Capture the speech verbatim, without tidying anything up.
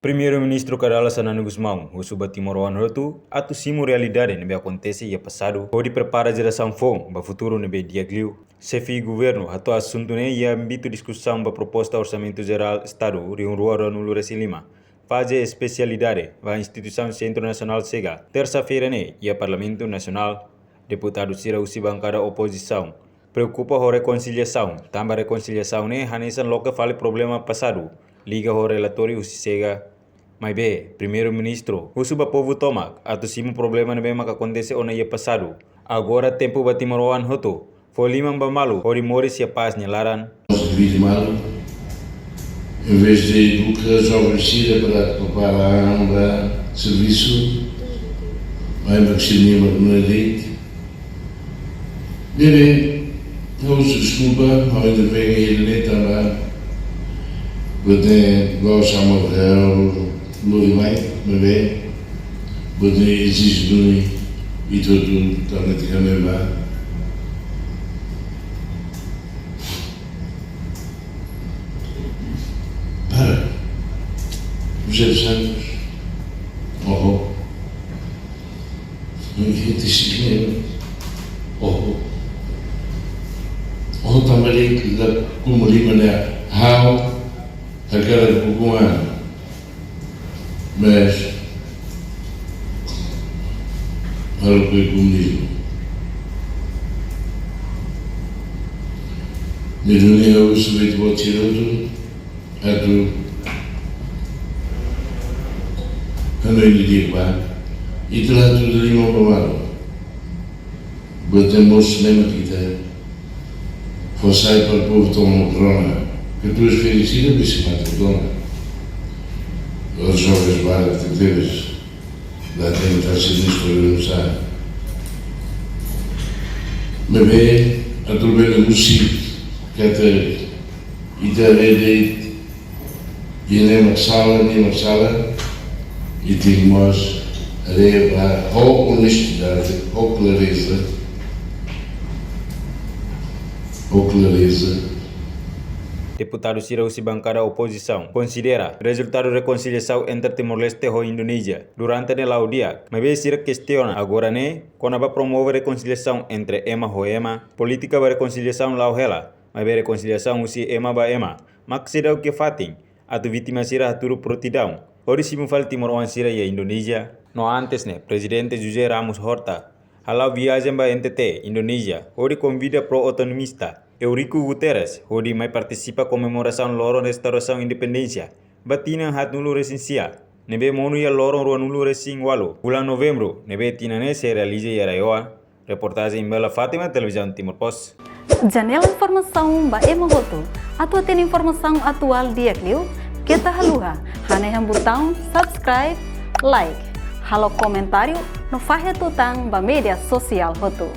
Primeiru-Ministru Kay Rala Xanana Gusmão husu ba timoroan hotu atu simu realidade ne'ebé akontese iha pasadu, hodi prepara jerasaun foun ba futuru ne'ebé di'ak liu. Xefe governu hato'o asuntu ne'e iha ámbitu diskusaun ba proposta Orsamentu Jerál Estadu rihun rua ruanulu-resin-lima, faze espesialidade ba instituisaun Sentru Nasionál Chega, tersa-feira ne'e iha Parlamentu Nasionál. Deputadu sira husi bankada opozisaun preokupa ho rekonsiliasaun, tanba rekonsiliasaun ne'e hanesan loke fali problema pasadu liga ho relatóriu husi Chega. Maibé, Primeiru-Ministru husu ba povu tomak atu simu problema ne'ebé maka akontese ona iha pasadu. Agora tempu ba timoroan hotu fó liman ba malu hodi moris iha pás nia laran. Divide malu, em vez de eduka joven sira para prepara an ba servisu, mai maksudnya ba guna de'it. Ne'ebé, ha'u husu deskulpa, ha'u intervene iha ne'e tanba buat ne'e, igual sama real, lori mai, ne'ebé, buat ne'e ezije duni, ita hotu, tanba ita ka memba. Para. José dos Santos. Oho. Gente, esse dinheiro. Oho. Oho, tanba de'it la komu liman ne'e. Ha'u, hakarak hukum an. Mas, halo ke komunismu. Ne'e duni ha'u husu ba ita-boot sira hotu, atu hanoin didi'ak ba, ita la atu dali mau pamalu. Buat ne'e mós lema ita. Fó sai para povu toma rona. Ke tu es felicidade, bisi mata toma. Os jovens para que teve. La tem que estar sendo escolhido, sabe? Maibé, atu bele husi, katak ita haree de'it, ita-nia masalah, nia masalah, ita tenke mós haree ba ho onestidade, ho klareza, ho klareza. Deputadu sira husi bankada opozisaun konsidera rezultadu rekonsiliasaun entre Timor-Leste ho Indonézia durante ne'e la'o di'ak, maibé sira kestiona agora ne'e kona-ba promove rekonsiliasaun entre ema ho ema, polítika ba rekonsiliasaun la'o hela, maibé rekonsiliasaun husi ema ba ema mak seidauk iha fatin, atu vítima sira hatudu prontidão hodi simu fali timoroan sira iha Indonézia. No antes ne'e, Prezidente José Ramos Horta hala'o viajen ba N T T, Indonézia, hodi konvida pro-autonomista Eurico Guterres hodi mai partisipa komemorasaun loron restaurasaun independénsia ba tinan haatnulu-resin-sia, ne'ebé monu iha loron ruanulu-resin-ualu, fulan Novembru, ne'ebé tinan ne'e sei realiza iha RAEOA. Reportajen Bela Fátima, Televizaun Timor Post. Janela informasaun ba ema hotu. Atu hatene informasaun atuál di'ak liu, keta haluha hanehan butaun subscribe, like, halo komentáriu no fahe tutan ba média sosiál hotu.